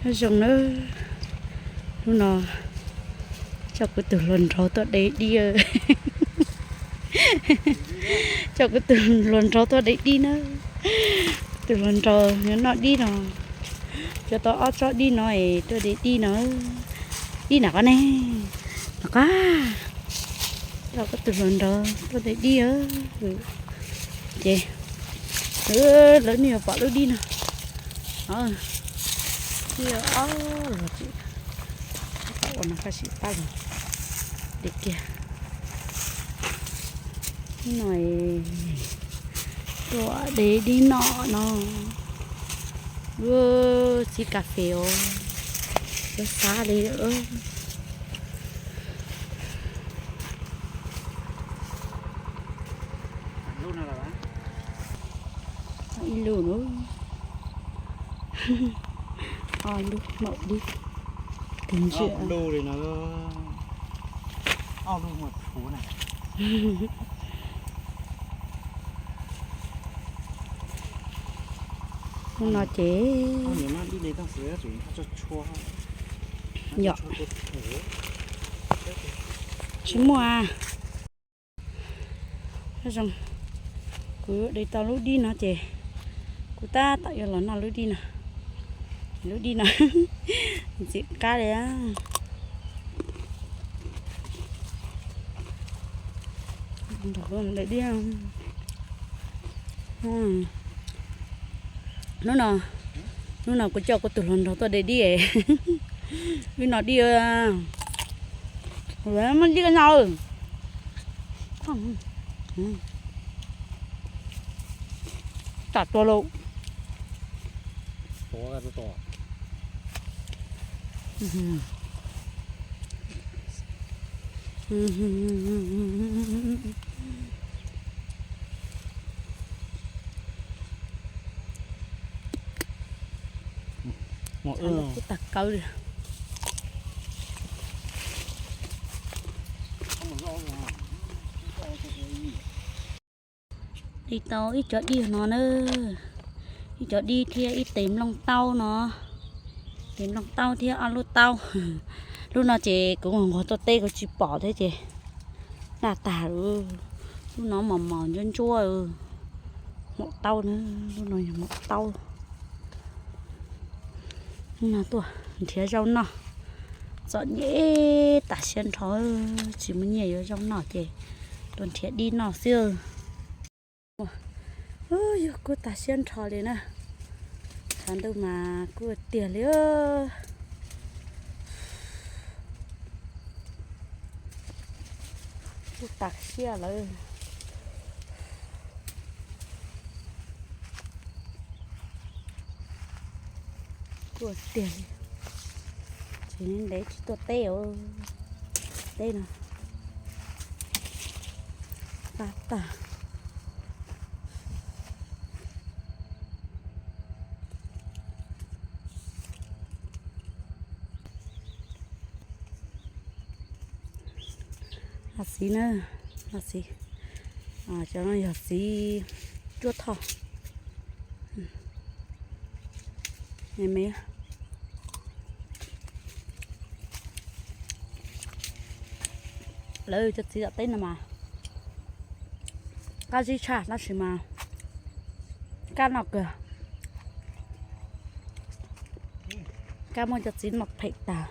Nyob zoo nawb, hnub no coj kuv tus hluas nraug tuaj de dib. Coj kuv tus hluas nraug tuaj de dib na. Tus hluas nraug nyob noj dib no, coj tau ob tsob dib no es tuaj de dib no. Dib nram qab ne, nram qab. Coj kuv tus hluas nraug tuaj de dib. Ces lawv nej yuav pom lub dib no. Ob los tsis, ua no kaj sim pab los de kiag. No tuaj de dib noj no. Txiv kas fes os, xav xav li. Ib lub, ob lub maum dib, tus ntsia. Hnub no ces yog tsis muaj. Zoo, kuv de tau lub dib no ces kuv tab tom yuav los noj lub dib no. Lub dib no ntxim qab li. Hnub no, hnub no kuv coj kuv tus hluas nraug tuaj de dib. Wb noj dib, muaj dib ko no. Tam tua lauj. Kuj tag kawg li. De tau ib co dib no na, ib co dib thiab ib tes nplooj taub no, tes nplooj taub thiab ob lub taub. Lub no ces kuv nquag tuaj teb kuv tsis pom thiab ces daj tag lawm. Lub no mos mos ntsuab ntsuab, maum taub na, lub no yog maum taub. Hnub no tuaj nrhiav zaub noj, txom nyem tas siab nrho, tsis muaj nyiaj yuav zaub noj ces tuaj nrhiav dib noj xwb. Yog kuj tas siab nrho li na, tshav ntuj mas kuj tiag li. Kuj tas siab lawm. Kuj tiag li, tsis ntev tsis tuaj teb os, teb no tab tag. Los txiv na, los txiv, cov no yog txiv cuab thoj. Lawv cov txiv tom teb no mas qab zib tshaj tab sis mas kab noj kawg. Kab muab cov txiv noj phem tag.